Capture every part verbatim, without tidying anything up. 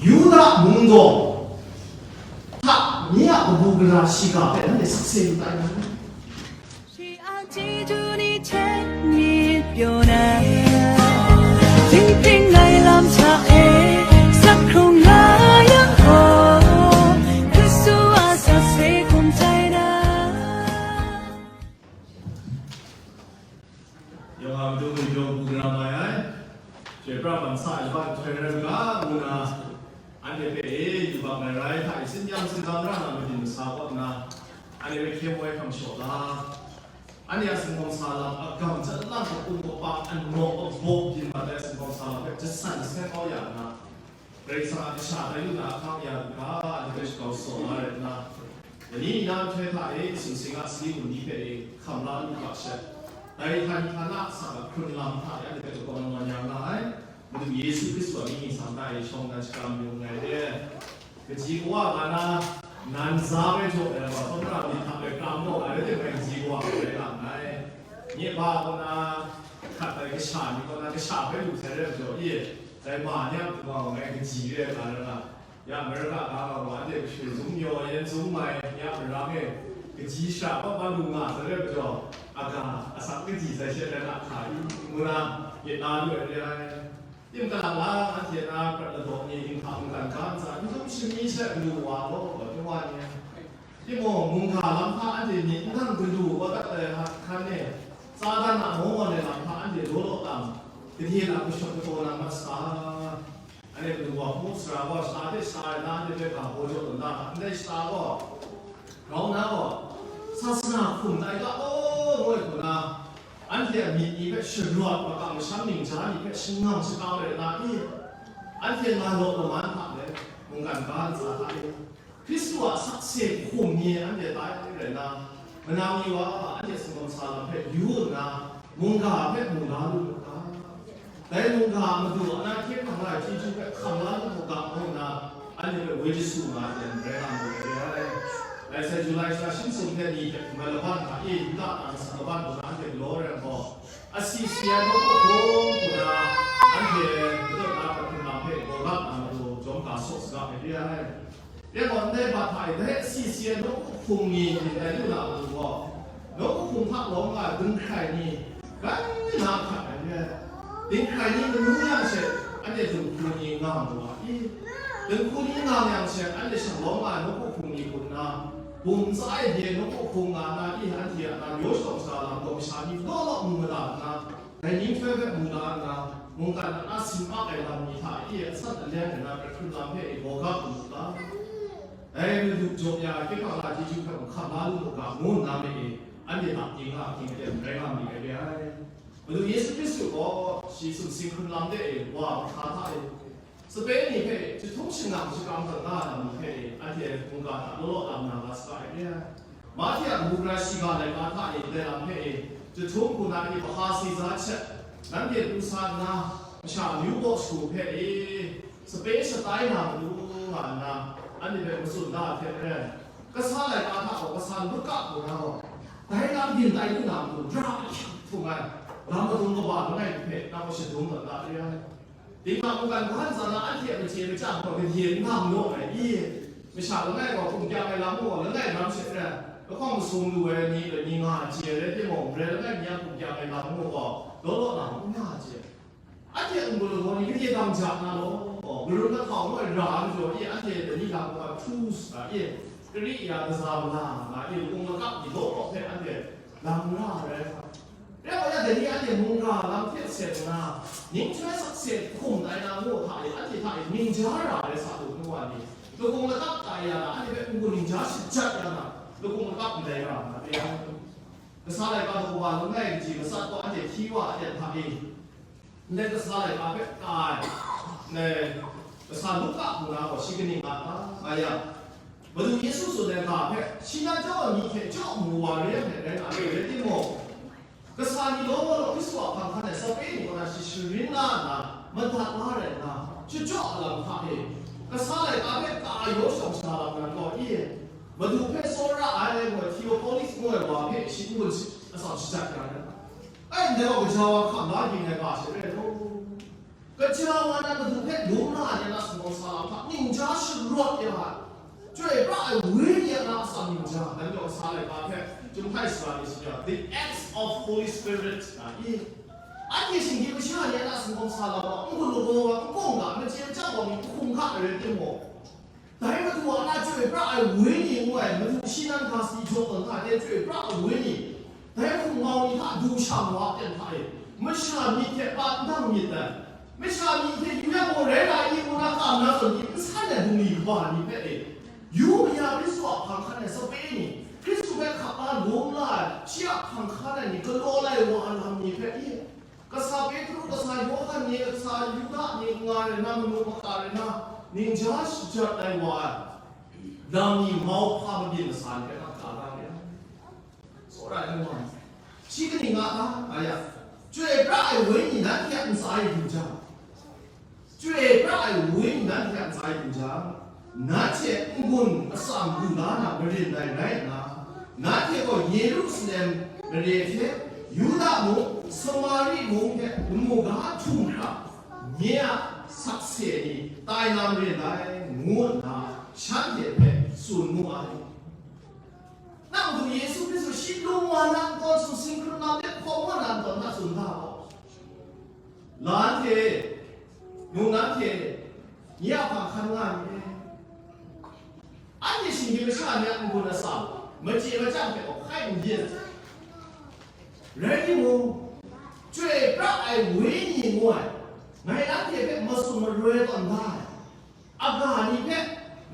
Yuda mungdaw hta ni a kabu gara shiga hpe nanhte sakse lu tai na? ရှိအောင်ကျေးဇူးတင်ချက်မြစ်ပြောနိုင်ဒီပင်ငိုင်လမ်းချာအဲဆက်ခုံလာရန်ဟောခရစ်သူအဆက်စေကုန်တိုင်းနာ Yawng a matu mung yawng bu gara mai ai, chyoi pra bang sa ai laban nhtoi rai u ga, ngu nna, anhte hpe e yubak ai rai hta e, tsin yang tsin tam ra na madim masa kaw nna, anhte hpe hkye woi hkam shaw la, anhte a singkawng sa lam, a gam, jan lang, kapun kapa, anawk abaw byin mat ai singkawng sa lam hpe jasan jaseng kau ya nna, Karai Kasang a kasha tai lu na ahkang ya lu ga, anhte hpe shakau sa la rai nna, dai ni na nhtoi hta e, sumsing a sali wunli hpe e hkam la lu ga she, dai htan htan a asak a hkrun lam hta e anhte hpe lagawn nawn ya nga ai, Madu Yesu Hkristu a mying ningsang hta e shawng dan shakram yu nngai re. Kaji kawa ga na, nan za bai jaw ai wa, tsawmra ni hta e kram gaw ai, rai timung, kaji kawa rai nga nngai. Nye ba kaw na, hkat ai kasha ni kaw na, kasha hpe lu sai rai majaw, i, dai ma ni a hpung wa ngai kaji re ai ga rai nga, ya America ga nga wa, anhte kashun zung mayaw, yan zung mai, ya marang e, kaji shara pa pa lu nga sai rai majaw, aga, asak kaji sai she rai nga hka i, ngu na, myit na lu ai re ai. Tim kalang lang, anhte na prat ladaw ni, dinghta mungkan ga ntsa, n dum shani hte lu wa law, gaw, ni wa ni. Timung, mungga lam hta anhte myit n dang galu wa dat ai hkan e, Satan a mawng ai lam hta anhte law law tam, gade lam kashawt kataw na mat sa. Anhte matu wa hpung sara gaw, shata hte shata e na anhte hpe ga baw jaw tawn da, ndai shata gaw, grau na gaw, sasana hkum tai ga law, ngu ai hku na, anhte a myit ni hpe sharawt makam masham ningja ni hpe shangang shakau rai na i? Anhte nga law laman hta let, mungkan ga ntsa hta e, Hkristu a sakse hkum ni anhte tai rai na, manang ni wa a anhte singkawm sa lam hpe yu nna, mungga hpe mu la lu mu ga? Dai mungga a madu a na hkye hkrang ai chyeju hpe hkam la lu mu ga, ngu nna, anhte hpe woi jasu nga ai rai nga mu ai re ai. Dai sai Julai shara shin sum hte ni hte hkungga laban hta e, Yuda na masat laban hku na anhte galaw ai rai gaw, asi si ai nawku hpung hku na, anhte madat na hpung lam hpe gaw lap na matu jawm ga saw saga ai re ai. Rai gaw, ndai bat hta e, dai asi si ai nawku hpung ni myit tai lu na matu gaw, nawku hpung hta lawm nga ai dinghkrai ni, rai nna hkat ai re ai. Dinghkrai ni manu yang she, anhte dinghku ni nga mu ai i? Dinghku ni nga yang she, anhte shanglawm nga ai nawku hpung ni hku nna, bum ntsa e bye nawku hpung nga na i? Anhte a na yaw shawng sara lam gaw masha ni law law mu mada nna, dai ni nhtoi hpe mu la nna, mungkan a na sin ap ai lam ni hta e asan aleng ai na, hkrit hkrun lam hpe e gawgap lu mu ga? Dai Madu jaw ya ai hkye hkrang na chyeju hpe mung hkam la lu mu ga, ngu nna me e, anhte hta ting nga hking aten rai nga mi ai re ai. Madu Yesu Hkristu gaw shi sumsing hkrun lam de e wa mahkra hta e, sape ni hpe chyahtum shangang shakram dat nga ai lam ni hpe e, anhte mungga hta law law lam na ga saga ai re ai. Mahte a kabu gara shiga laika hta e ndai lam hpe e, chyahtum hku na e, Baha Seza hte nanhte pru sa nna, masha amyu baw shagu hpe e, sape shatai na matu nga nna, anhte hpe matsun da ai hte maren, kasa laika hta gaw kasa lup ga hku na gaw, dai lam byin tai lu na matu, ra ahkyang htung ai, lam madung kaba langai hpe na gaw shadum tawn da re ai. Dinghta mungkan ga ntsa na anhte a machye machyang gaw gade n dang naw ai i? Masha langai gaw hkum kyang ai lam gaw langai ram she re ai, lahkawng masum lu ai ni, ni nga chye rai timung, rai langai mi a hkum kyang ai lam gaw law law na n nga chye. Anhte a n-gun lagaw ni gade dang ja na law, garun kahtau naw ai ra ai majaw i, anhte dai ni lam gaw htu sa i, kari ya kaza mala nga i, lakung lakap ni law law hpe anhte lam ra ai rai sa. Rai wa yang, dai ni anhte mungga lam hte seng nna, ninghtoi sakse hkum tai na ngu hta e, anhte hta e ningja ra ai sa lu nu wa ni, lakung lakap tai ya na, anhte hpe n-gun ningja shajat ya na, lakung lakap ndai ra nga re ai. Kasa laika daw wa langai kaji masat gaw anhte hti wa aten hta e, ndai kasa laika hpe ka ai, ndai kasa Luka hku na gaw shi kaning nga ta nga yang, Madu Yesu tsun ai ga hpe shi na jaw ai mi hte jaw mu wa re ai hte rai nga ai, rai timung, kasa ni law law Hkristu a hpang hkan ai sape ni kaw na shi sharin la nna, madat la rai nna, shachyawk a lam hta e, kasa laika hpe ka ai yaw shawng sha lam nan gaw i? Madu hpe tsawra ai, ngu ai Theopolis ngu ai wa hpe shi n-gun shi-, atsam shajat ya ai. Ai ndai gaw gaja wa hkam la ging ai ga she rai law, gaja wa nan Madu hpe lung la ai ni a na sumsawng sa lam hta, ningja sharawt ya ai, Chyoi pra ai Wenyi a na atsam ningja, dan yawng sa laika hpe, Chyum htai sara ni tsun ya, the acts of Holy Spirit, nga i. Anhte shinggyim masha ni a na singkawm sa lam gaw, n-gun lagaw wa, n-gaw ga, machye machyang wa mi, hkum hka ai rai timung, dai Madu a na Chyoi pra ai Wenyi ngu ai, Madu shi nan ga si jaw tawn hta e Chyoi pra ai Wenyi, dai hkum mau ni hta du shang wa ai ten hta e, masha myit hte pat n dang myit dai. Masha myit hte yu yang gaw rai na i ngu na kam na zawn, myit n san ai bungli kaba ni hpe e, yu maya Hkristu a hpang hkan ai sape ni, Hkristu hpe hkap la lum la ai, shi a hpang hkan ai ni, galaw lai wa ai lam ni hpe e, kasa Petru, kasa Yawhan ni, kasa Yuda ni, nga rai na, manu maka rai na, ningja shajat ai wa ai lam ni, mauhpa mabyin masa ni hpe hkap la re ai. Tsawra ai wa, shi kaning nga ta, nga ya, Chyoi pra ai Wenyi nanhte a ntsa e du jang, Chyoi pra ai Wenyi nanhte a ntsa e du jang, nanhte n-gun atsam lu la na marin dai rai nna, nanhte gaw Yerusalem mare hte, Yuda mung, Samari mung hte lamu ga htum hkra, nye a sakse ni tai na marin dai, ngu nna shanhte hpe tsun mu ai. Nang Madu Yesu Hkristu shi lung wa na ntawn, sumsing hkrun na hpe hkawm wa na ntawn hta tsun ga gaw, la hte, nungnan hte, nye a hpang hkan nga myit. Anhte shinggyim masha ni a n-gun atsam, machye machyang hte gaw hkai n byin. Rai timung, Chyoi pra ai Wenyi ngu ai, ngai nanhte hpe matsun maroi tawn da ai, a ga ni hpe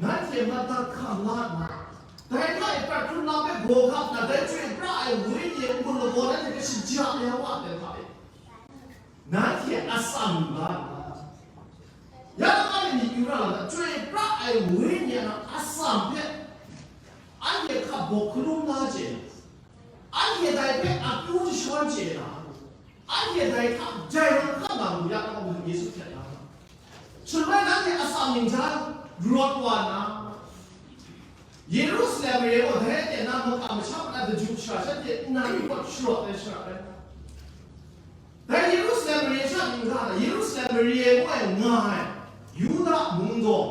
nanhte madat hkam la nna, dai hta e prat hkrun lam hpe gaw hkap nna, dai Chyoi pra ai Wenyi a n-gun lagaw nanhte hpe shaja ya wa ai hta e, nanhte atsam lu la nna, ya na myit yu ra nna, Chyoi pra ai Wenyi a atsam hpe anhte hkap bawk hkalum la chye na, anhte dai hpe akyu jashawn chye na, anhte dai hta jai lam hkam na lu ya na, Madu Yesu hte na. Shaloi nanhte atsam ningja rawt wa nna, Yerusalem mare gaw dai aten na maka masha a daju shara shanhte nnan rawt sharawt ai shara rai nna, dai Yerusalem mare sha ningga na, Yerusalem mare ngu ai nga ai Yuda mungdaw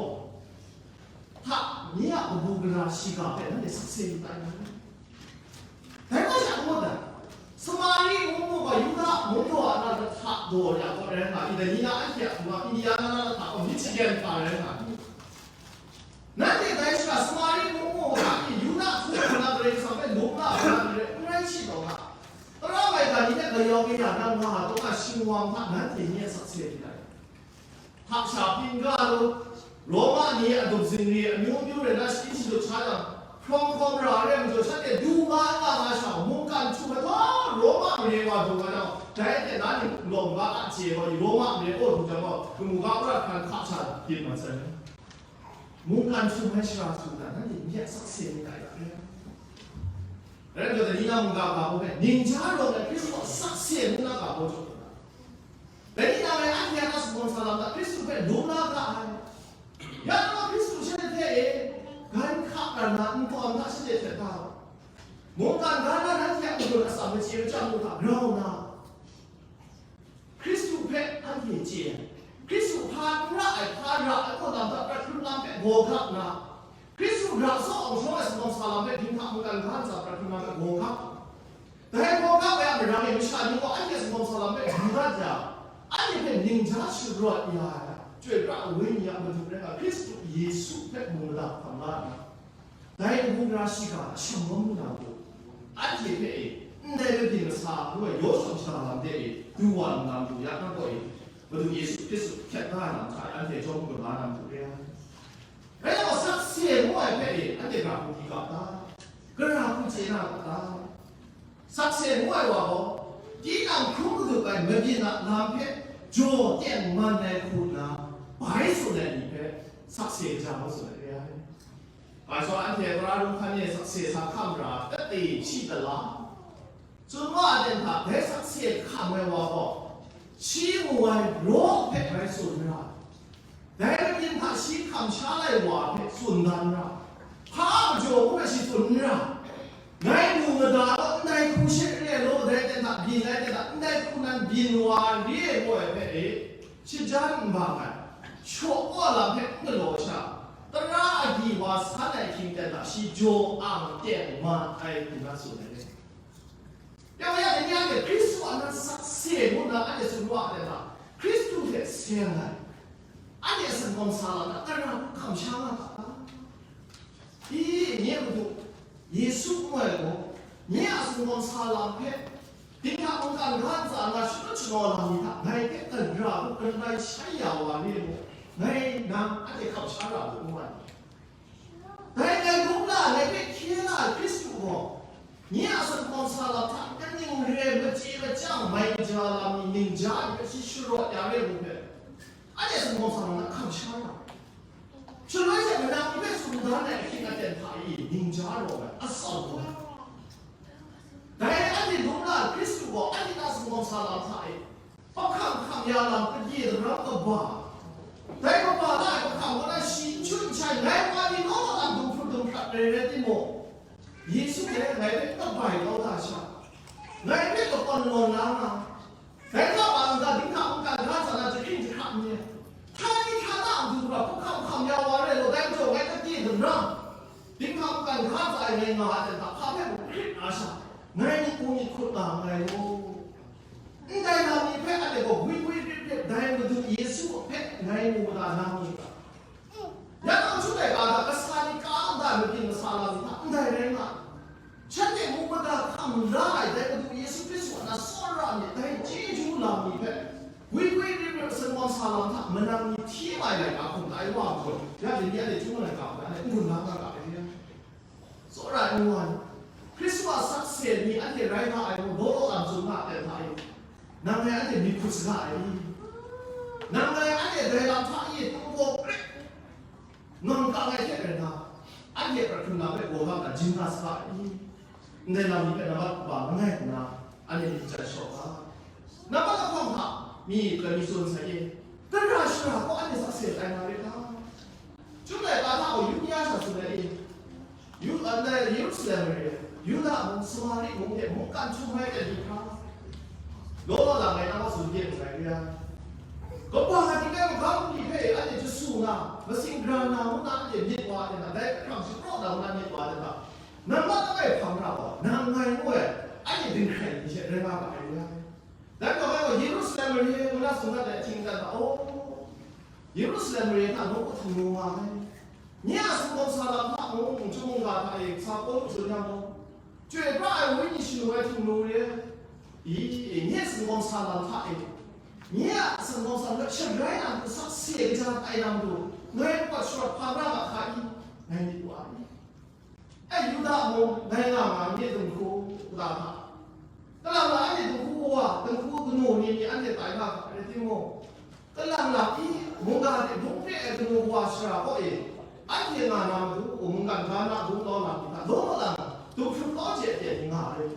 hta nye a kabu gara shiga hpe nanhte sakse yu tai na. Dai hta sha n-gun ai, Samari mungdaw gaw Yuda mungdaw a na lahta daw ya gaw rai nga i, dai ni na anhte a hpung a Indiana na lahta gaw Michigan hta rai nga i. Nanhte dai shara Samari mungdaw hta i Yuda hku na Karai Kasang hpe lung la ai ni rai, n rai shi taw nga, tara mai ga ni hte gayau kaya na nga taw nga, shingwang hta nanhte nye a sakse yu ai. Htak sha hpyin ga lu, Roma ni a dup zingri amyu myu rai na shayin shadut sha jang, hprawng hkawm ra ai rai majaw, shanhte du nga nga nga sha, mungkan htum ai hta Roma mare wa du nga jang, dai hte na ni lawm ga a chye gaw, Roma mare kaw du jang gaw, kamu ga wora hkran hka sha byin mat sai. Mungkan htum ai shara htum na, nanhte nye a sakse ni tai ga re ai. Rai nna, dai ni na mungga ga hpe, ningja rawng ai Hkristu a sakse ngu na ga hpe jaw na, dai ni na rai anhte a na sumsawng salam hta Hkristu hpe lung la ga ai. Ya na Hkristu shanhte hte e, gan hka kar na ntawn hta shanhte htet ga ai. Mungkan ga na nanhte a n-gun atsam machye machyang mu hta grau na, Hkristu hpe anhte chye ai, Hkristu hpa n ra ai, hpa ra ai kaw lam hta prat hkrun lam hpe gaw gap nna, Hkristu ra saw awng shawng ai sumsawng salam hpe dinghta mungkan ga ntsa prat hkrun lam hpe gaw gap. Dai gaw gap ai a marang e masha ni gaw anhte sumsawng salam hpe du dat ya, anhte hpe ningja sharawt ya ai, Chyoi pra ai Wenyi a Madu rai nga, Hkristu Yesu hpe mung mada hkam la nna, dai kabu gara shiga a shang lawm lu na matu, anhte hpe e, ndai mabyin masa ngu ai yaw shawng shada lam de e, du wa lu na matu, ya na gaw e, Madu Yesu Hkristu hkyet da ai lam hta e, anhte jawm gun la na matu re ai. Rai nna, sakse ngu ai hpe e, anhte gara hku di ga ta? Gara hku chye na ga ta? Sakse ngu ai wa gaw, tinang hkrum madup ai mabyin a lam hpe jaw tengman ai hku nna, bai tsun ai ni hpe sakse ja ngu tsun ai re ai. Bai sha anhte tara hkrum hkan e sakse sa hkam ra, tate shi tala, tsun wa ai ten hta, dai sakse hkam ai wa gaw, shi mu ai raw hpe bai tsun ra, dai mabyin hta shi hkam sha lai wa hpe tsun dan ra, hpa majaw hpe shi tsun n ra, ngai mu mada law, ndai hku she re ai law, dai ten hta byin ai ten hta, ndai hku nan byin wa re ai gaw ai hpe e, shajan n bang ai, shaw kaw lam hpe n galaw sha, san ai hkying ten hta shi jaw ang teng man ai hku na tsun ai re. Yawng ya dai ni anhte Hkristu a na sakse ngu nna anhte tsun wa ai ta? Hkristu hte seng ai, anhte a singkawm sa lam hta tara hkam sha nga ta? I, nye Madu, Yesu ngu ai gaw, nye a singkawm sa lam hpe, dinghta mungkan ga ntsa na shakut shanaw lam ni hta ngai hpe tara hku galai shai ya wa re gaw, ngai nang anhte hkam sha ra mu ngu ai. Dai ngai dum la, ngai hpe hkye la ai Hkristu gaw, nye a singkawm sa lam hta kaning re ai machye machyang mai kaja lam ni ningja ai hpe shi sharawt ya re ai hpe, anhte singkawm sa lam hta hkam sha ra. Shaloi she manang ni hpe tsun dan ai ahkying aten hta e ningja rawng ai atsau gaw, dai anhte dum la ai Hkristu gaw anhte a singkawm sa lam hta e, Hpa hkam hkam ya lam, kade daram kaba. Dai kaba la ai hpa hkam kaw na shi n shut n shai, ngai wa ni law law lam dum hput dum hprat rai rai timung, Yesu hpe ngai hpe kabai kau da sha, ngai hpe kakawn lawn la nga, dai hta wa n-ga dinghta mungkan ga ntsa na jahkring jahkra n-, htani htana a matu hkra hpa hkam hkam ya wa rai law, dai majaw ngai kade daram, dinghta mungkan ga ntsa e ngai nga ai ten hta hpa hpe mung hkrit na sha, ngai myit hkut nga nngai law. Ndai lam ni hpe anhte gaw gwi gwi rip rip dai Madu Yesu hpe ngai mu na nang myit ga. Ya nang chyum ai ga hta kasa ni ka nta ai mabyin masa lam ni hta ndai rai nga ai. Shanhte mu mada hkam la ai dai Madu Yesu Hkristu a na tsawra myit dai chyeju lam ni hpe gwi gwi rip rip singkawm sa lam hta manang ni hti mai laika hkum ai wa majaw, ya dai ni anhte chyum ai ga hta anhte n-gun la nga ga ai re ai. Tsawra ai n-gun, Hkristu a sakse ni anhte rai nga ai mung, law law lam tsun nga ai hta e, nang ngai anhte myit hkut saga ai i? Nang ngai anhte dai lam hta e tunggaw prek ngam kang ai hte rai nga, anhte a hkrung lam hpe gaw gam na jin nga saga ai i? Ndai lam ni hpe nambat kaba langai nna, anhte myit jat shaw ga. Nambat lahkawng hta, mi hkrai mi tsun sai e, gara shara gaw anhte sakse ai nga rit ga? Chyum laika hta gaw Yudia sha tsun ai e, Yu-, ndai Yerusalem mare, Yuda mung, Samari mung hte mungkan htum ai aten ni hkra, law law lam ngai nang a tsun de nngai re ai. Kaba nga ting ai magam ni hpe anhte jasu nga, masing gara na ngu na anhte myit wa ai na, dai hkrang shapraw na ngu na myit wa ai na, nang mat langai hpang ra gaw, nang ngai ngu ai, anhte dinghkrai ni hte rai nga ga ai re ai. Dai gaw, ngai gaw Yerusalem mare ngu na tsun dat ai ahkying dan hta, aw, Yerusalem mare hta nawku htingnu nga ai. Nye a singkawm sa lam hta mung, n-, chyum mungga hta e sa Pawlu tsun yang gaw, chyoi pra ai wenyi shanu ai htingnu re, i, nye singkawm sa lam hta e, nye a singkawm sa lam hta sharai na matu, sakse kaja tai na matu, ngai pawt sharawt hpa ra ga hka i? Ngai myit wa ai. E, Yuda mung, dai nga nga nye dinghku kata hta, kalang la anhte dinghku wa, dinghku kanu ni ni anhte tai nga ga rai timung, kalang la i, mungga hte bung pre ai kanu wa shara kaw e, anhte nga na matu, mungkan ga na bunglaw lam ni hta law law lang, du hprup kau je pyen ni nga ai.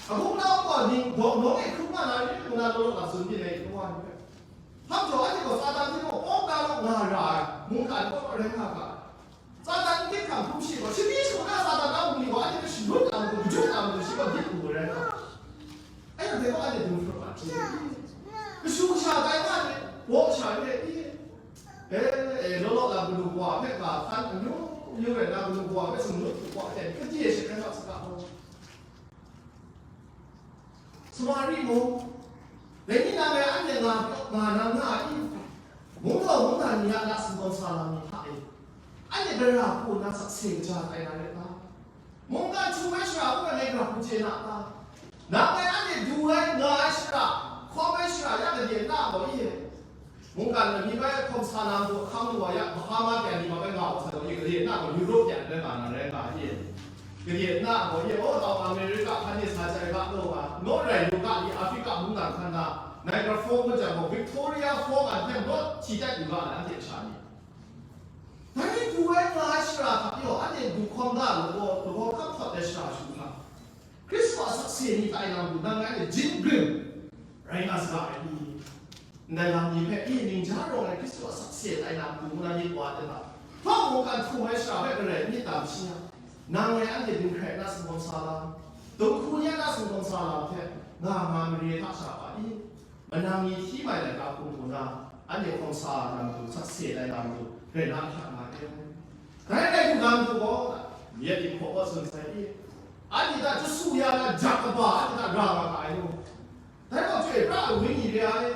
Ahkungdaw gaw ning dawng nawng e hkrum nga na ri ngu na law law lang tsun byin ai, kawa ni hpe. Hpang jaw anhte gaw Satan hte mung kawng da lu nga ra ai mungkan kaw rai nga ga ai. Satan n-, hkam hkrum shi gaw, shani shagu na Satan a wunli gaw, anhte hpe shangun na matu, kajut na matu, shi gaw myit lu ai rai nga ai. Anhte gaw anhte dung hkrup ai hte, kashu kasha tai nga ai, baw sha re ai, e, e, law law lam kanu kawa hpe ga hkan amyu myu rai na, kanu kawa hpe sumnut hku wa hte, kade she rai nga saga gaw. Samari mung, dai ni nang e anhte nga, nga na nga ai, mungdaw mungdan ni a na singkawm sa lam ni hta e, anhte gara hku na sakse kaja tai na rai ta? Mungkan htum ai shara hku ngai gara hku chye na ta? Nang e anhte du ai, nga ai shara, hkawm ai shara ya gade na gaw e? Mungkan lami bai hkawm sa na matu hkam lu wa ya, Bahama pyan ni ma bai nga wa sa gaw, gade na gaw Europe pyan rai nga na rai nga i? Gade na gaw, ye, o, tau America hkan ni sa chyai ga taw nga, naw rai lu ga ni Africa mungdan hkan na, Niagara Falls majan gaw, Victoria Falls a hten naw hti dat yu ga na, anhte sha ni. Dai du ai nga ai shara hta pyaw, anhte du hkawm da lagaw, lagaw hkap htawt ai shara shu hkam. Hkristu a sakse ni tai na matu, nang ngai hte jin grin rai nga saga ai ni? Ndai lam ni hpe i ningja rawng ai Hkristu a sakse tai na matu ngu na myit wa ai ta? Hpa mungkan htum ai shara hpe garai n myit ta mashi a? Nang ngai anhte dinghkrai na singkawm sa lam, dinghku ni a na singkawm sa lam hte nga nga mare hta sha hpa i? Manang ni hti mai laika hkum hku na, anhte hkawm sa na matu, sakse tai na matu, garai na hkyak nga ai. Dai rai nna matu gaw, myit dinghpaw gaw tsun sai i, anhte hta chyasu ya na jak kaba anhte hta ra nga ga ai nu. Dai gaw chyoi pra ai wenyi re ai.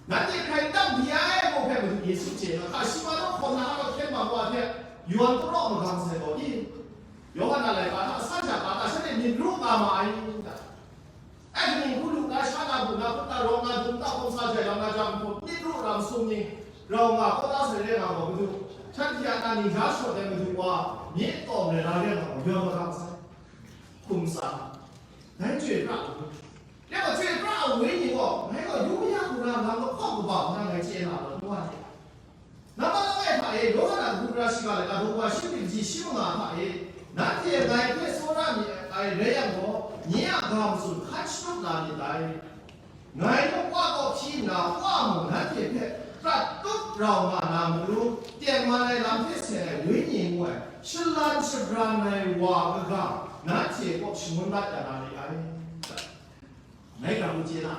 Nanhte hkrai tam di ai, ngu hpe Madu Yesu chye na, hka shi ma naw hkaw na a hkyen bang wa hte yawn karaw magang sai gaw i? Yawhan a laika hta, san sha ka hta, shanhte myit ru nga ma ai ta? Ai kaning hku lu na, sha na, bu na, hput na, rawng na, dum na, hkawm sa jai lam na, jang hpawt, myit ru ram sum ni, rau nga, kawta sai re nga gaw, Madu, shanhte a na ningja shawt ai Madu wa, myit tawm rai na re nga gaw, yawn magang sai. Hkum sa, dai chyoi pra ai. Ya gaw, chyoi pra ai wenyi gaw, ngai gaw yu maya hku na lam lahkawng kaba hku na ngai chye na law, nu wa ni. Nambat langai hta e, Yawhan a kabu gara shiga laika daw wa shi hpyi kaji shi manga hta e, nanhte ngai hpe tsawra mi ai rai yang gaw, nye a ga matsun hkan shatup na myit dai. Ngai muk Wa kaw hpyi nna, Wa mung nanhte hpe prat tup rau nga na matu, tengman ai lam hte seng ai Wenyi ngu ai, shalan shabran ai wa kaga, nanhte kaw shangun dat ya na re ai. Ngai hkra n chye na,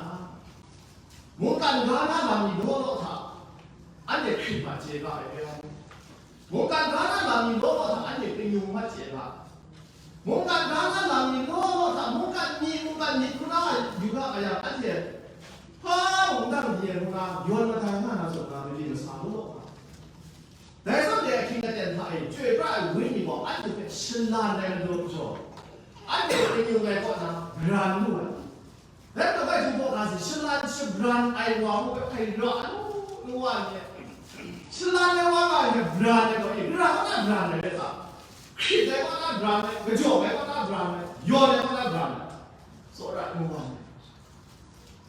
mungkan ga na lam ni law law hta, anhte hkrit hpa chye ga ai rai. Mungkan ga na lam ni law law hta, anhte kanu hpa chye ga. Mungkan ga na lam ni law law hta, mungkan mi, mungkan myit hku na yu ga ai yang, anhte hpa mung dang di ai hku na, yawn madai nga na zawn na, mali masa law law hta. Dai zawn de ahkying aten hta e, chyoi pra ai Wenyi gaw anhte hpe shalan ai majaw, anhte kanu ai kaw na, bran lu ai. Dai hta bai htum hpaw na si, shalan shabran ai wa mung hpe hkai ra ai, nu wa ni. Shalan ai wa nga hpe bran ai gaw, e, gara kaw na bran ai rai ta? Hkrit ai kaw na bran ai, kajawng ai kaw na bran ai, yawn ai kaw na bran ai. Tsawra ai nu wa ni.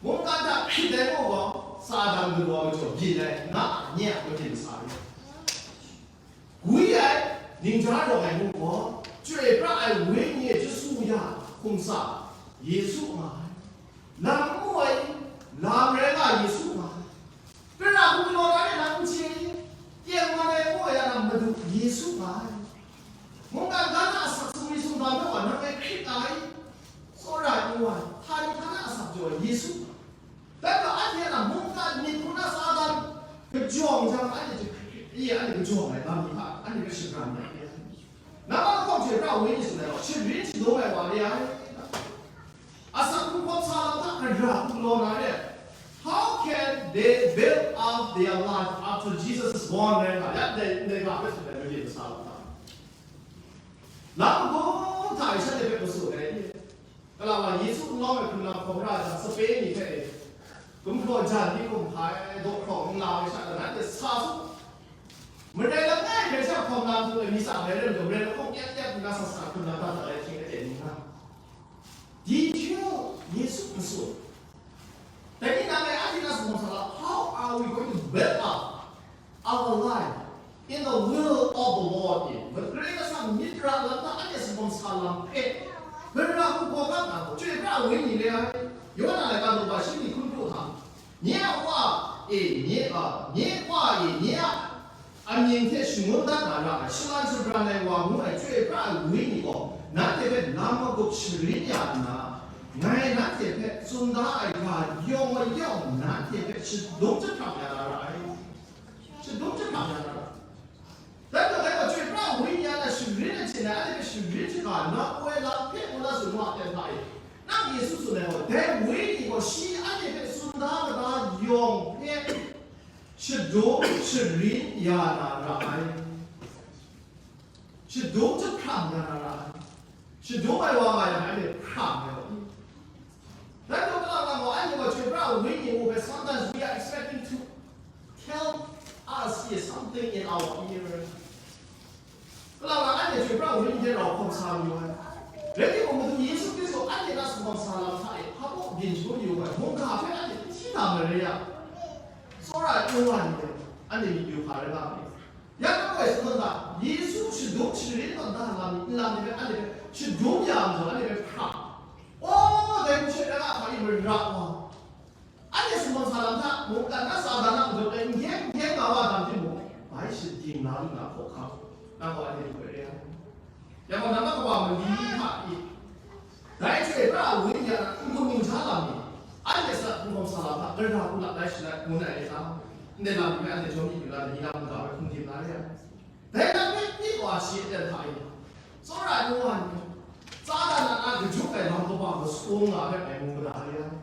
Mungkan hta hkrit ai mung gaw, Satan galaw ai majaw byin ai, nga nye a gade masa re. Gwi ai, ningja rawng ai mung gaw, chyoi pra ai Wenyi e chyasu ya, hkum sa, Yesu nga ai. Lam n mu ai, lam rai nga Yesu nga ai. Gara hku galaw na re lam n chye i? Tengman ai ngu ai a lam Madu Yesu nga ai. Mungkan ga na asak sumri sumga hpe wa nang ngai hkrit ai. Tsawra ai nu wa, htani htana asak jaw ai Yesu nga ai. Dai gaw anhte a lam mungkan myit hku na Satan kajawng jang, anhte hte hkrit hkrit, anhte kajawng ai lam ni hta, anhte hpe shabran ai. Nambat lahkawng chyoi pra ai Wenyi tsun ai gaw, sharin shadum ai wa re ai. Asak hkrung hkawm sa lam hta gara hku galaw na re ai. How can they build up their life after Jesus is born? Rai nga, ya ndai, ndai ga hpe tsun ai, mali masa lam hta. Lam magawm hta e shanhte hpe matsun ai ni? Kalang wa Yesu n lawm ai hkrun lam hkawm ra ai hta, sape ni hpe e, gumhpraw jan ni hkum hkai, daw hkrawng n la ai sha, nanhte sa su. Marai langai hkrai sha hkawm na matu ai mi tsa bai rai majaw, marai lahkawng kyat kyat nna sa sa hkrun na dat dat ai hkying aten ni nga. Detail Yesu matsun. Dai ni nang e anhte na sumhkawm sa lam, how are we going to build up our life in the will of the Lord? Ni, Karai Kasang myit ra lam hta anhte sumhkawm sa lam hpe, gara hku hkawm na gaw, chyoi pra ai Wenyi re ai. Yawhan a laika daw wa shi ni hkun pru hta, nye a Wa e, nye a, nye Wa e, nye a amying hte shangun dat na ra ai, shalan shabran ai wa ngu ai chyoi pra ai Wenyi gaw, nanhte hpe lam magup sharin ya nna, ngai nanhte hpe tsun da ai ga yawng mayawng nanhte hpe shadum jahprang ya na ra ai. Shadum jahprang ya na ra ai. Dai gaw, dai gaw, chyoi pra ai Wenyi a na sharin ai hte na, anhte hpe sharin shaga na poi lam hpe ngu na tsun wa ai hta e, nang Yesu tsun ai gaw, dai Wenyi gaw shi anhte hpe tsun da mada yawng hpe shadum sharin ya na ra ai. Shadum jahprang ya na ra ai. Shadum ai wa nga yang, anhte hprang ai wa i? Dai gaw, kalang lang gaw, anhte gaw chyoi pra ai Wenyi ngu hpe, sometimes we are expecting to tell us here something in our ear. Kalang lang anhte chyoi pra ai Wenyi hte rau hkawm sa mayu ai. Rai timung, Madu Yesu Hkristu anhte na sumhkawm sa lam hta e hpa baw byin shangun yu ai mungga hpe anhte n hti na marai yang, tsawra ai wa ni hte anhte myit yu hpa rai nga ai. Ya na gaw, sumhkawm sa, Yesu shadum sharin tawn da lam ni, nlang ni hpe, anhte hpe shadum ya majaw, anhte hpe hprang. O, dai hku she na nga hpa i mara wa. Anhte sumhkawm sa lam hta, mungkan na Satan a majaw ai n hkyen n hkyen nga wa dam timung, bai shading la lu na hkawhkam, na gaw anhte hpe re ai. Ya gaw, nambat kaba mali hta i, dai chyoi pra ai Wenyi a n-gun ningja lam ni, anhte sa hkungwang sa lam hta, gara hku la lai shalai ngun ai rai ta? Ndai lam ni hpe anhte jawm myit yu na, ni lam n-ga ai hkum dim na re ai. Dai lam hpe wa shi aten hta e, tsawra ai nu wa ni, Satan a na kajut ai lam kaba masum nga hpe ngai mu mada re ai.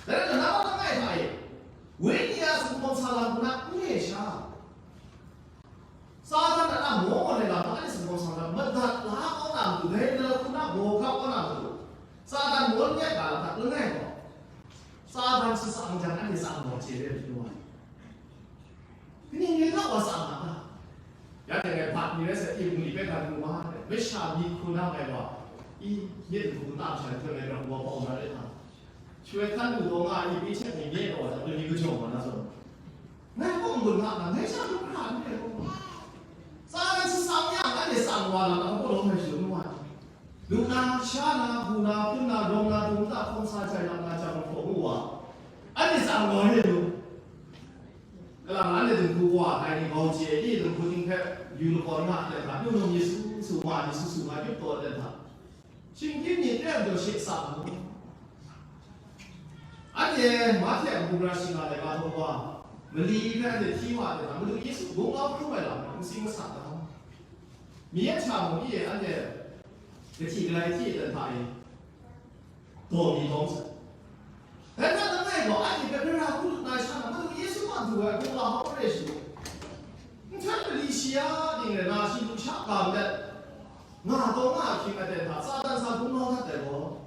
Dai rai nna, nambat langai hta e, Wenyi a sumgaw sa lam hku na n re sha, Satan a na maw maw ai lam hta anhte sumgaw sa lam madat la kau na matu, dai na hku na baw hkap kau na matu, Satan maw n rai ga lam hta langai gaw, Satan shi sa ang jang anhte sa ang gaw chye re ai nu wa ni. Kaning rai nga wa sa nga na? Ya dai ngai bat ni rai sa, i bungli hpe gan mu ma, masha myit hkrum na ai wa, i myit hkrum na sha hte ngai rau wa bau na rai hta. Shaloi hkan lu taw nga ai i, pyi hte ni myit wa, dai ni kajawng wa na zawn, ngai kaw n-gun nga na, ngai sha lu hkra n rai gaw. Tsa ngai sa sam yang, anhte tsang wa na, nang kaw lawm ai shaloi nu wa. Lu na, sha na, bu na, hpun na, rawng na, dung na, hkawm sa jai na, na jang hpaw mu wa. Anhte tsang wa re lu. Kalang anhte dinghku wa ai ni bau chye i, dinghku ting hpe yu lakawn nga ai hta, nu num Yesu su, wa ni su su nga, yup taw ai hta, shinggyim ni teng jaw she sa mu. Anhte Mahte a mung ra shi nga ai ga htaw wa, mali hpe anhte hti wa ai hta, Madu Yesu gunglau hkrum ai lam hpe n sing masak ga. Mi a hta mung e anhte kahti galai hti ai hta e, daw mi dawng sai. Dai hta langai gaw, anhte hpe gara hku lut na sha na, Madu Yesu a du ai hkungga hkau re shi. Nhtoi mali shi ya ning rai na, shi lusha ga let, nga taw nga ahkying aten hta, Satan sa gunglau dat ai gaw,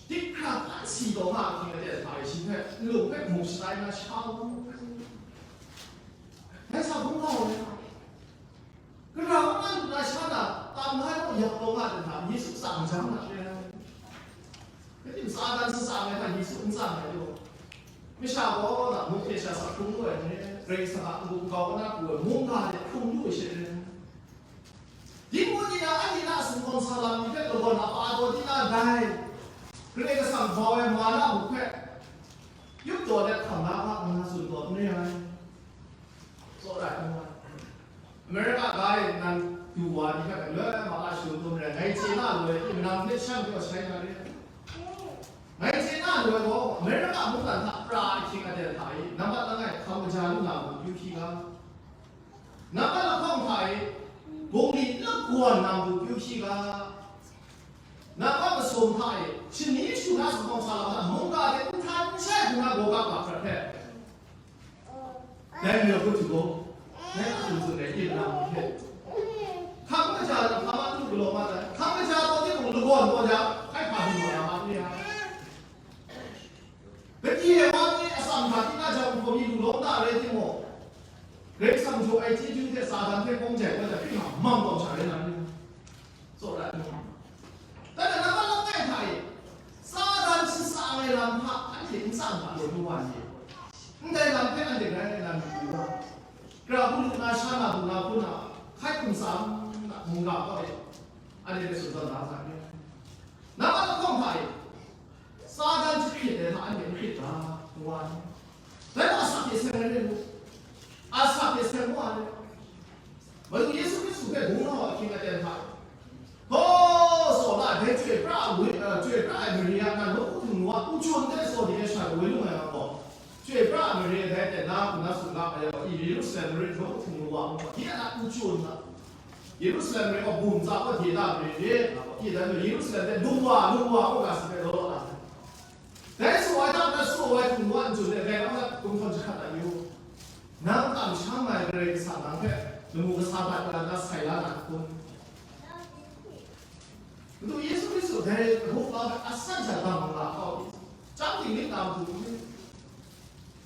dik hkra hkan si taw nga ahkying aten hta e shi hpe nlung hpe mu shatai na sha u. Dai sa gunglau ai. Gara wa na lu na sha na, tam la ai gaw yak taw nga ai hta, Yesu tsang jang na re ai. Kaning Satan sa tsang ai hta, Yesu n tsang ai gaw, masha gaw na muk hte sha sa hkrung lu ai hte, Karai Kasang a n-gun n-gau na pru ai mungga hte hkrung lu ai she re ai. Dinggu ni na, anhte na sumgaw sa lam ni hpe lagawn apa taw di na ndai, Karai Kasang bau ai ma na muk hpe, yup taw let hkam na hpa nna tsun taw n re ai. Tsawra ai hkungga, America ga e nan du wa ni hpe galoi ma la shu dum re, ngai chye na loi, nang hte shan pyaw shai na re. Ngai chye na loi gaw, America mungdan hta pra ahkying aten hta e, nambat langai hkam kaja lu na matu kyu hkyi ga, nambat lahkawng hta e, bungli n lagawn na matu kyu hkyi ga, nambat masum hta e, shani shu na sumgaw sa lam hta, mungga hte n htan n shai hkrum na gaw ga ga hkrat hpe, dai majaw hku htu gaw, ngai a tsun tsun ai, yin na hpe, hkam kaja lam hkam a lu galaw mat ai, hkam kaja taw timung lagawn taw jang, hkai hpa byin taw na ma n re ai. Gade ai wa ni atsam hta tingna jang hpaw mi lu lawm na rai timung, Karai Kasang jaw ai chyeju hte Satan hte hpawng jai kau jang, hpyi hkam mang taw sha rai na n re ai. Tsawra ai hkungga, dai na nambat langai hta e, Satan shatsang ai lam hta anhte n tsang ga law nu wa ni? Ndai lam hpe anhte grai na myit yu ga, gara hku lu na sha na, bu na hpun na, hkai hkum tsang na, mungga kaw e, anhte hpe tsun tawn da sa ni? Nambat lahkawng hta e, Satan jahkrit ai hta anhte n hkrit ga, nu wa ni? Dai gaw asak hte seng ai re mu, asak hte seng wa ai re. Madu Yesu Hkristu hpe gung na wa ahkying aten hta, gaw, Sawla dai chyoi pra ai, eh, chyoi pra ai mare a nan nawku Htingnu a uchun de saw ni e sha woi lung ai wa gaw, chyoi pra ai mare dai ten na hku na tsun ga ai wa, i Yerusalem mare nawku Htingnu wa gaw, ye a na uchun na, Yerusalem mare gaw bum tsa gaw, de da mare re, ye da Yerusalem hte lung wa, lung wa gaw, ga si hpe law law na sai. Dai tsaw ai hta na tsaw ai hpung wa n-, jun e, dai lam na gumhpraw jahkrat ai yu. Nang kamsham ai Karai Kasang nang hpe lamu kasa bat na na sai la na n kun? Madu Yesu Hkristu dai hpung wa hpe asan sha bang nga hkau, chyam tinglik na matu n ri?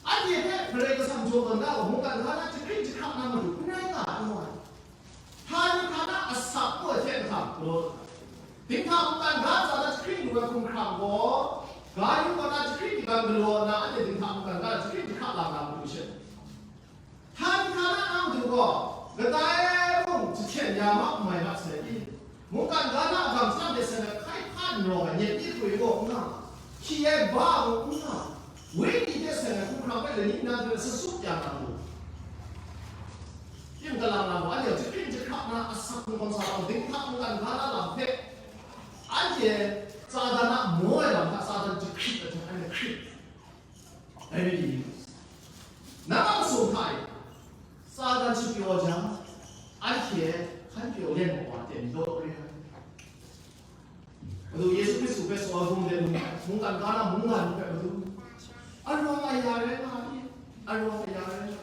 Anhte hpe Karai Kasang jaw tawn na gaw, mungkan hka na jahkring jahkrak na matu n rai nga ai. Hpa ni hpa na asak gaw hte nhkam galaw, dinghta mungkan ga ntsa na jahkring lu ai hkumhkrang gaw, ga yu gaw na jahkring jahkrak galaw nna, anhte dinghta mungkan ga jahkring jahkrak la na matu she. Hpa ni hpa na a matu gaw, kadai mung jahten ya ma, n mai ma sai i? Mungkan ga na a gamsham hte seng ai hkai hpa n rawng ai nyet ni hkoi gaw n nga, hkyi ai ba gaw n nga, wenyi hte seng ai hkumhkrang hpe lani nnan hte sasup ya na lu. Yin galang na gaw, anhte jahkring jahkrak na asak hkungga sa gaw, dinghta mungkan ga na lam hpe, anhte Satan a maw ai lam hta Satan jahkrit ai hte, anhte hkrit. Dai ni pyi, nang a masum hta e, Satan shapyaw jang, anhte Hkan pyaw len wa wa ten law re ai. Madu Yesu Hkristu hpe saw ai hkum de mung, mungkan Kana mungga ni hpe madu, arawng aya rai nga i, arawng aya rai nga.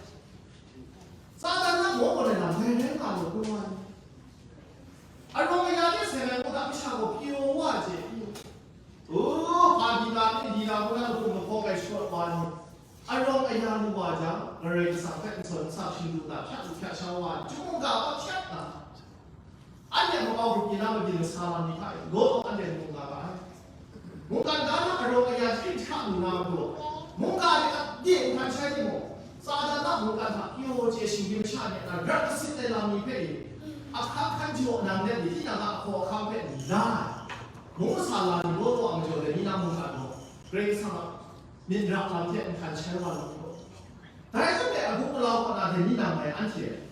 Satan na mawng gaw rai na, dai rai nga law, kung wa ni. Arawng aya de seng ai mungga masha gaw pyaw wa je i. O, hpa di na, ni di na, mung na lahkum lahkawng ai shawt wa ni. Arawng aya lu wa jang, Karai Kasang hpe nhtawm nsak shingdu na hpyak lu hpyak sha wa, chyum mungga wa hpyak na. Anhte makau grup ni na mabyin masa lam ni hta e, law law anhte mu nga ga ai. Mungkan ga na arawng aya jahkring jahkra lu na matu, mungga de a de nhkan shai timung, Satan a mungkan hta pyaw chye shinggyim masha ni a na rat kasit ai lam ni hpe e, ahkang hkan jaw nang let ni, tinang a ahkaw ahkang hpe la ai. Mung masa lam ni law law a majaw let ni na mungkan gaw, Karai Kasang a myit ra lam hte nhkan shai wa lam ni gaw. Dai hte mung agu alau kaw na de ni na mai anhte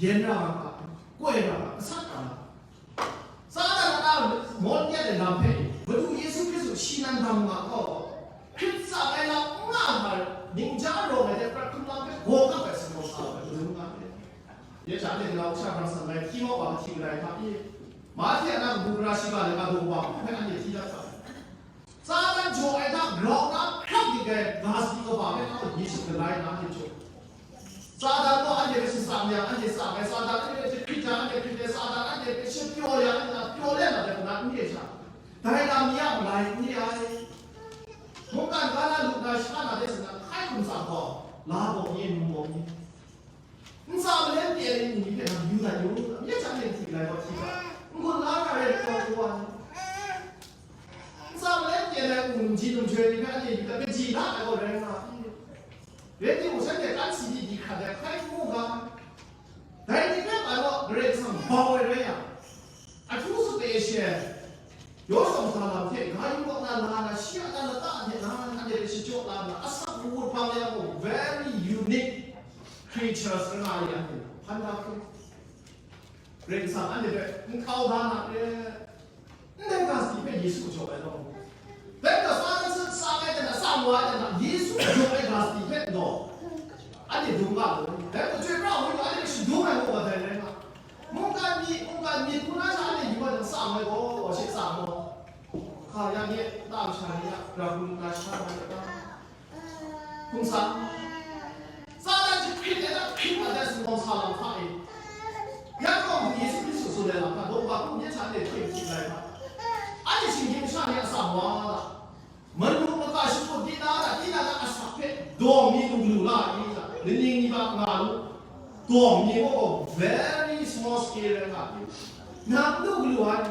yen ra nga, koi ra nga, gasat ra nga. Satan a mawt nyet ai lam hpe, Madu Yesu Hkristu shi nan dam nga gaw, Hkrit tsang ai lam n nga hkra, ningja rawng ai hte prat hkum lam hpe gaw kap ai sumsawng sa ai, Madu nga ai. Ya jang de, Galatia hkrang san rai, hti maw wa, hti kadai hta i, Mahte a na kabu gara shiga le, a daw wa hpe anhte hti dat ga ai. Satan jaw ai hta grau na hkrap dik ai ga si kaba hpe tau Yesu galai na hte jaw. Satan gaw anhte hpe shatsam yang, anhte tsam ai, Satan anhte hpe hkrit yang, anhte hkrit ai, Satan anhte hpe shapyaw yang, anhte hta pyaw let na ai hpuna n re ai sha, dai lam ni a malai n re ai. Mungkan ga na lu na sha na de sa na hkai hkum tsang gaw, la bawng ni, num bawng ni. Ntsa malem pyi ai ngu ni hpe nang yu na yu, myit hta leng hti lai gaw hti ga, n-gun la na rai ai hkau hkau wa ni. Ntsa malem pyi ai ngu numji numjoi ni hpe anhte yu dat, kaji la ai gaw rai nga ai. Rai timung, shanhte kan si di di hkrat ai hkai n mu ga, dai ni hpe ga law, Karai Kasang bau ai rai yang, ahtu sut ai she, Yawsha masa lam hte ga yu kaw na la na, shi a na lata hte na, anhte hpe shachyaw la na, asak wut hpang yang gaw, very unique creatures nga ai anhte hpan da hku. Karai Kasang anhte hpe n kau da na re, ndai ga si hpe Yesu jaw ai law. Dai gaw Satan sa ai jang, sa wa ai jang, Yesu jaw ai ga si hpe gaw, anhte dum ga law. Dai gaw Chyoi Pra Wenyi anhte hpe shadum ai gaw, dai rai nga. Mungkan myit, mungkan myit hku na sha anhte yu ai jang, sa ai gaw, shi sa gaw. Hka yang e, nta masha ni a, grau hkrum na sha na de ta? Hkum sa. Satan jahkrit ai hta hkrit ai hte sumsawng sa lam hta e. Ya gaw Yesu Hkristu tsun ai lam hta, daw wa hkum yen sha de hkrit hkrit lai hta. Anhte shinggyim masha ni a sa wa la. Manu maka shakut di na la, tinang a asak hpe dawng mi lu lu la i la, laning ni hta nga lu. Dawng mi gaw very small scale rai nga ai. Nang lu lu ai.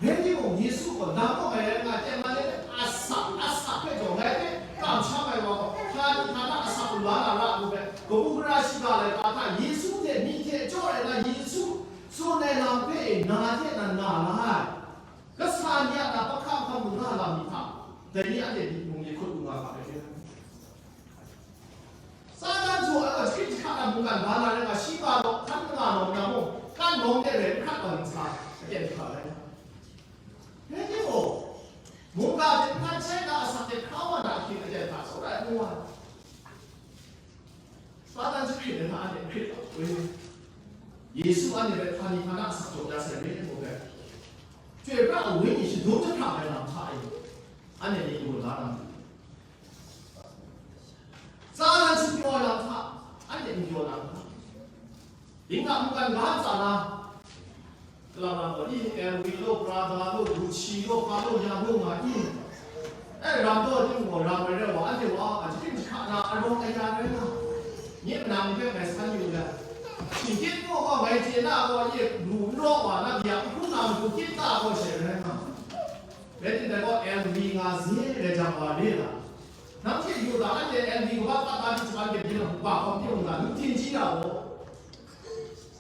Rai timung, Yesu gaw lam kaw mai rai nga, teng man e, asak, asak hpe gaw ngai hpe kamsham ai wa gaw, htani htana asak lu la na ra lu ai, kabu gara shiga laika hta Yesu hte myi hte jaw ai na Yesu tsun ai lam hpe e na hte nan na la ai. Kasa ni a na pahkam hkam lu na lam ni hta, dai ni anhte myit mung myit hkut lu nga ga ai. Satan jaw ai gaw, jahkrit jahkra na mungkan ga na rai nga, shi ga gaw hkan n nga lawm na mung, kan lawm de rai n hkrat ai ntsa, aten hkra ai. Rai timung, mungga hte n hkan shai na asak hte hkra wa na ahkying aten hta tsawra ai n wa. Satan jahkrit ai hta anhte hkrit ai, Yesu anhte hpe htani htana asak jaw ya sai re ai maw ai? Chyoi pra ai Wenyi shadum jahprang ai lam hta e, anhte myit lu la na. Satan shapyaw ai lam hta, anhte n pyaw na hka? Dinghta mungkan ga ntsa na, kalang lam gaw, i, L V lo, Prada lo, Gucci lo, hpa lo, ya lo nga i. E, ram taw timung gaw, ram ai rai wa, anhte wa, a jahkring jahkra na, arawng aya rai nga. Nye manang ni hpe ngai san yu let, shingkyit gaw, gaw ngai chye na gaw, ye lu n raw wa, na bia n hkrum na matu kyit ta gaw she rai nga. Rai timung, dai gaw L V nga ze rai jang wa re la. Nang hte yu da, anhte L V kaba pat da di shaban kep di na, ba hkawm di mung da, nu htingji na gaw.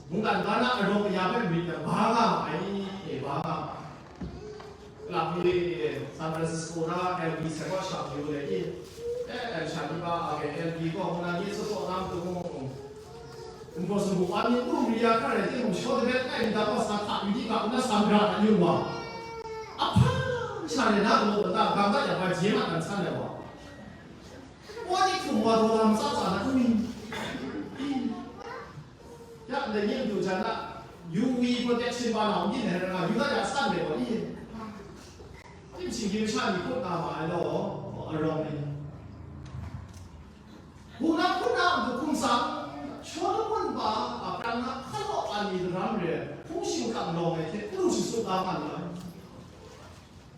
Mungkan ga na arawng aya hpe marit yang, ba nga ma ai, e, ba nga ma ai. Lak mi, San Francisco na L V sai kaw shang yu le i, e, e, sha ni ba a ke L V gaw, ngu na ni sawsaw na matu mung, npo sumpu wa ni, nu mari ya hkra rai timung, shaw de bai kai mi da gaw, sa hta yu di ga, ngu na sa mara na yu wa. Ahpang sha rai na galaw kata, gam dat yang, ba je ma nan san ai wa. Wa ni htum wa daw lam tsa tsa na, ui. Ya, N de yin du jan a, U V protection ba na yin hai na, yu na ya san de wa ni. Tim sing yin sha ni kut na ma ai lo, arawng ni. Hu na kut na du kum sang, Solomon ba a prang na hkalaw a ni ram re, hpung shing kang lawng ai hte, lu shi su ka ma ni ai.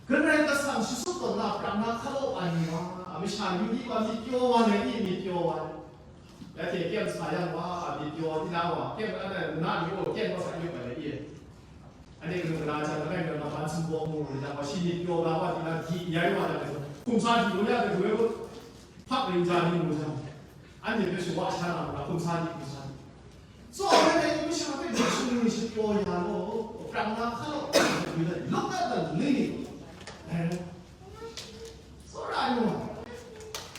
Karai kasang shi su tawn na prang na hkalaw a ni wa, a masha yu ni wa myit pyaw wa ai, myit pyaw wa ai. Ya hte kem sa yang wa, a myit pyaw di na wa, kem ana na ni o, kem wa sa yu pa le ye. Ane kanu kana jan na kai na ban sum bawng mu ri na wa, shi myit pyaw na wa di na di yai wa na, kum sa di lo ya de we, pak ring ja ni mu jan. Ane pe shu wa sha na wa, kum sa di, kum sa di. So, ane ni mi sha pe ni shu ni shi pyaw ya lo, prang na hkalaw, look at the lily. Eh. Tsawra ai nu,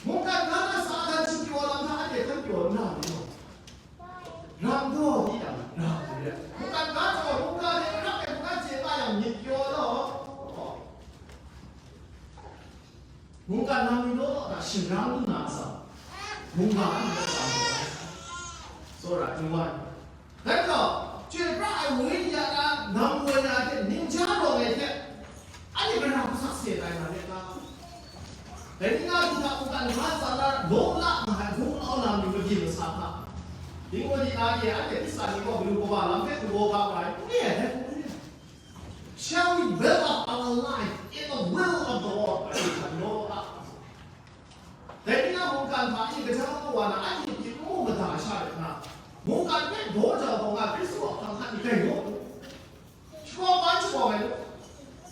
mungkan hta na Satan shapyaw lam hta anhte hkan pyaw n na ni? Ram gaw di yang, ram gaw di yang. Mungkan hta gaw, mungkan hte karap ai mungkan chye nga yang myit pyaw law. Mungkan lam ni law na shingrang lu na a sa, mungkan ni law sa, tsawra ai nu wa. Dai gaw, chyoi pra ai Wenyi a na nang woi na hte ning ja rawng ai hte, anhte gara hku sakse tai na ret nga. Dai ni nga du hta mungkan nga tsa na law la nga ai hkungau lam ni mabyin masa hta, dingwa di na ye anhte Hkristan ni gaw galu kawa lam hpe galaw ga ai, n re ai dai hku n re ai. Shall we build up our life in the will of the Lord? Dai ni na mungkan hta e gaja kawa na anhte pyi n mu mada sha rai nna, mungkan hpe daw jau gaw nga Hkristu a hpang hkan e gai law, shabaw ban shabaw ai law,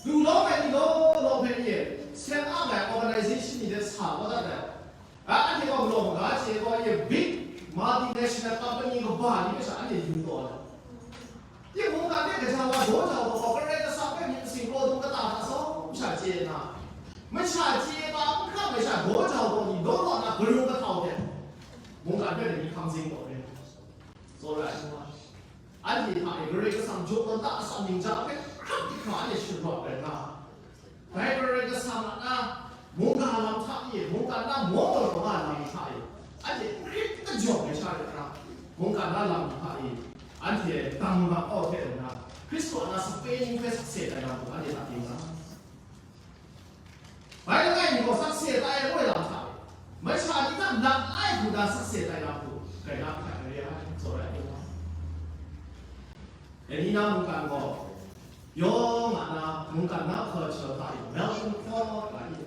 lu lawm ai ni law law hpe e, seng ang ai organization ni hte sa kau dat ai. A, anhte gaw galaw maga chye gaw e big multinational company kaba ni hpe sha anhte yu taw ai. Tingmung hta hte gaja wa daw jau gaw, Karai Kasang hpe myit masing kraw dung kata hta sawng sha chye nna, masha chye ba n hkam ai sha daw jau gaw ni daw kaw na garu kahtau hte, mungkan hpe ni hkam zing gaw re. Tsawra ai wa, anhte hta e Karai Kasang jaw kata atsam ning ja hpe hkrap hkra anhte shut rawt rai nga. Dai Karai Kasang a na mungga lam hta e, mungkan na mawtaw taw nga lam hta e, anhte n hkrit n kajawng ai sha rai nna, mungkan na lam hta e, anhte dang mat kau hte nna, Hkristu a na sape ni hpe sakse tai na mung anhte hta ting nga. Bai langai mi gaw sakse tai ai koi lam hta e, masha ni hta lam ai hku na sakse tai na hku, rai na hkrat ai re ai, tsawra ai wa. Dai ni na mungkan gaw, yawng a na mungkan na culture hta e, Melbourne Court nga i,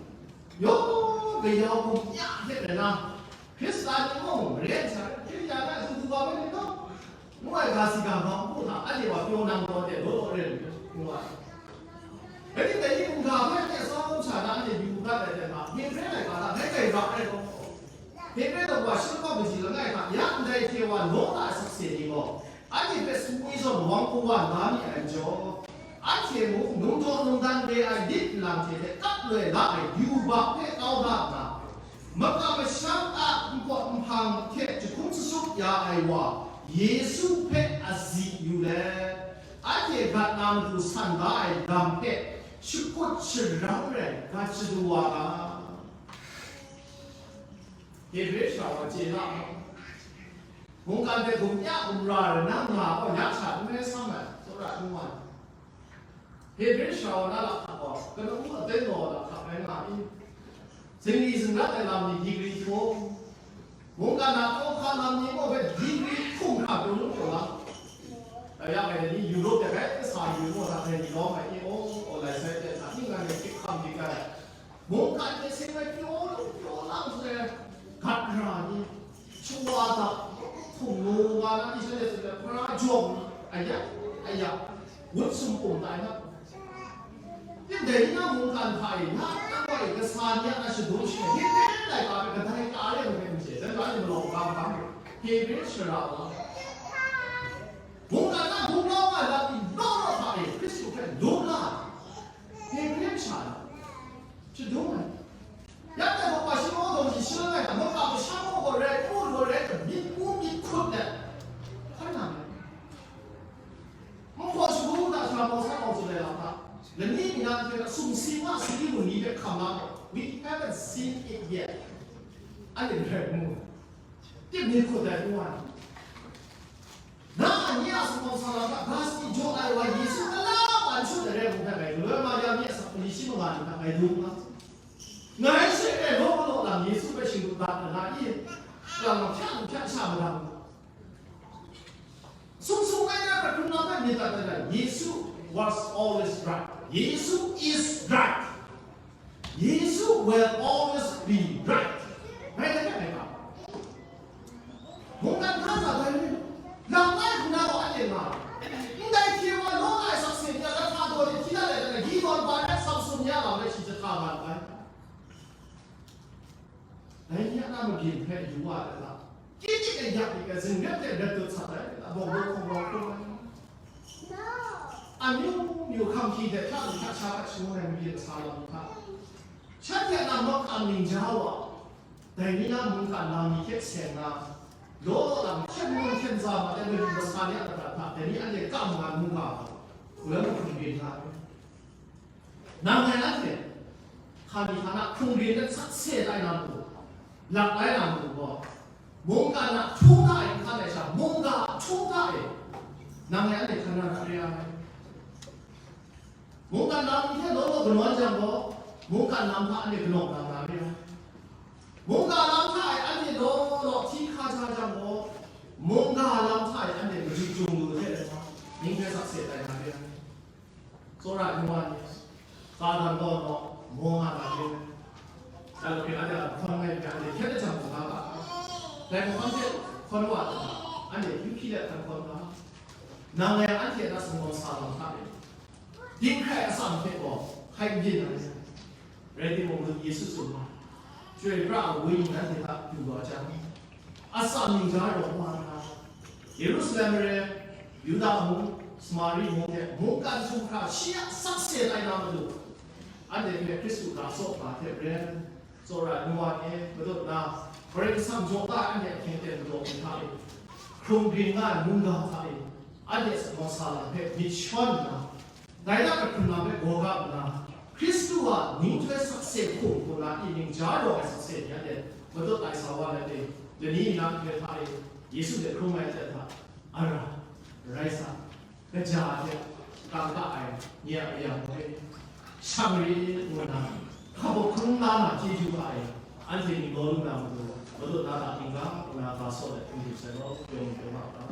yawng gayau hkum ya hte rai na, Hkristan ni mung maren sa, Hkristan na zudu wa bai ni gaw, ngu ai ga si ga bang hku hta, anhte wa pyaw nang gaw de law law ren, ngu ai. Rai timung, dai ni mungga hpe hte sau sha na anhte yu dat ai hte hpa, Hebre laika hta bai kai ra ai gaw, Hebre laika wa shi lahkawng kaji langai hta ya ndai hte wa law na ai sakse ni gaw, anhte hpe sumwi zawn wang kawa la mi ai majaw, anhte mung nungdaw nungdan re ai lit nlang hte hte kap loi la ai yubak hpe kau da nna, makam masham a nkawt nhpang hte jahkum shatup ya ai wa Yesu hpe azi yu let, anhte gat na matu san da ai lam hpe shakut sharang rai gat shadu wa ga. Hebre sara wa chye na, mungkan hte gumya gumra rai na nga gaw, ya sha n rai sam ai, tsawra n wa ai. Hebre sara wa na lakhak gaw, kanu aten gaw lakhak rai nga i? Zingri zingrat ai lam ni digri hkrum, mungkan na kawhkam lam ni gaw hpe digri hkrum hkra pyaw lu pyaw la. Dai yang e ni Europe de bai sa yu gaw, hta e ni lawm ai i, aw, aw lai sai de, na ning ngai hpe hkam di kai. Mungkan hte seng ai pyaw lu pyaw lang sai, gat ra ni, shawa hta, hkum mu nga na ni shanhte seng ai hpara jawng ni, aya, aya, wut sum pum tai na. Tindai ni na mungkan hta e, ya nang wa e kasa ni a na shadum shi, Hebre laika hpe kadai ka re ai hpe n chye, dai ga ni malaw ga ga, Hebre sara wa. Mungkan na gumlau ai lam ni law law hta e, Hkristu hpe lum la ai. Hebre masha ni, shadum ai. Ya dai gaw, hpa shi gaw gaw shi shang ai hta, maka masham gaw gaw rai, npu gaw rai, myit npu myit hkut let, hkan na myit. Nhpaw shagu hta sha mau sa mau tsun ai lam hta, lani mi na hte sumsing a sali gun ni hpe hkam la gaw, we haven't seen it yet. Anhte rai ngu ai. Tip ni hkut ai n wa ai. Na a ni Sumsara hta ga si jaw ai wa Yesu galaw an shut ai rai mung hpe ngai galoi Maria mi a sakpali shi manga ni hta ngai dum nga. Ngai she e law galaw lam Yesu hpe shingkut dat ai na i? Lang lang hpyak hpyak sha madang. Sung sung ai na hkra hkrung na hpe myit dat ai na, Yesu was always right. Yesu is right. Yesu will always be right. Ngai hta hpe ngai ga. Mungkan hkan sa dai ni, lang lai hkuna gaw anhte nga, ndai hpye wa law ai sakse ni a lahta daw ni hti dat ai, dai na, Gideon ba rai, Samson ni a lam rai, shi jahta nga ai. Dai ni a na mabyin hpe yu wa ai hta, kyi kyi e yak lik ai, zingrep hte ret dut sat ai, abawng daw hkawng daw hkrum ai. Amyu myu hkam hkyi hte hta lu hta sha hta shangun ai mabyin sa lam ni hta, shanhte a na mawk a ningja wa, dai ni na mungkan na mi hte seng na, law law lam hkyen ngun hkyen za ma ai mabyin masa ni a lata hta, dai ni anhte kam nga mungga, woi mahkrum byin nga ai. Nang ngai nanhte, hkani hkana hkrung rin let sakse tai na matu, lak lai na matu gaw, mungkan a htung hta e n hkan ai sha, mungga a htung hta e, nang ngai anhte hkan na ra re ai. Mungkan lam ni hte law law kanawn jang gaw, mungkan lam hta anhte kanawk na na re ai. Mungga lam hta e anhte law law hti hka ja jang gaw, mungga lam hta e anhte madu jung lu hte rai wa, ning hpe sakse tai na re ai. Tsawra ai nu wa ni, Satan gaw naw maw nga na re ai. Dai hpe anhte a hkawn ngai hpe anhte hkyen jang mu nga ga ai. Dai hkawn hte hkawn wa ai, anhte yu hpyi let hkan hkawn ga. Nang ngai anhte a na sumgaw sa lam hta e, dinghkrai atsam hte gaw hkai n byin ai. Rai timung, Yesu tsun ai, Chyoi pra ai Wenyi nanhte hta du wa jang, atsam ningja rawng wa nna, Yerusalem mare, Yuda mung, Samari mung hte mungkan htum hkra shi a sakse tai na matu, anhte hpe Hkristu ga tsaw ga hte ren, tsawra ai nu wa ni, matut na, Karai Kasang jaw la ai anhte ahkying aten madaw ni hta e, hkrung byin nga ai mungga hta e, anhte sumgaw sa lam hpe myit shawn nna, dai na hkra hkrung lam hpe gaw ga nna, Hkristu a ninghtoi sakse hkum hku na i ningja rawng ai sakse ni anhte matut ai sa wa let e, lani na nhtoi hta e, Yesu hte hkrung ai hte hta, ara, rai sa, kaja hte kangka ai ni a mayam gaw e, shang ri ngu nna, hkabawk hkrung la na chyeju hta e, anhte ning law lu na matu, matut na hta ning ga ngu na ga saw let n du sai law, yawng hpe ma ga.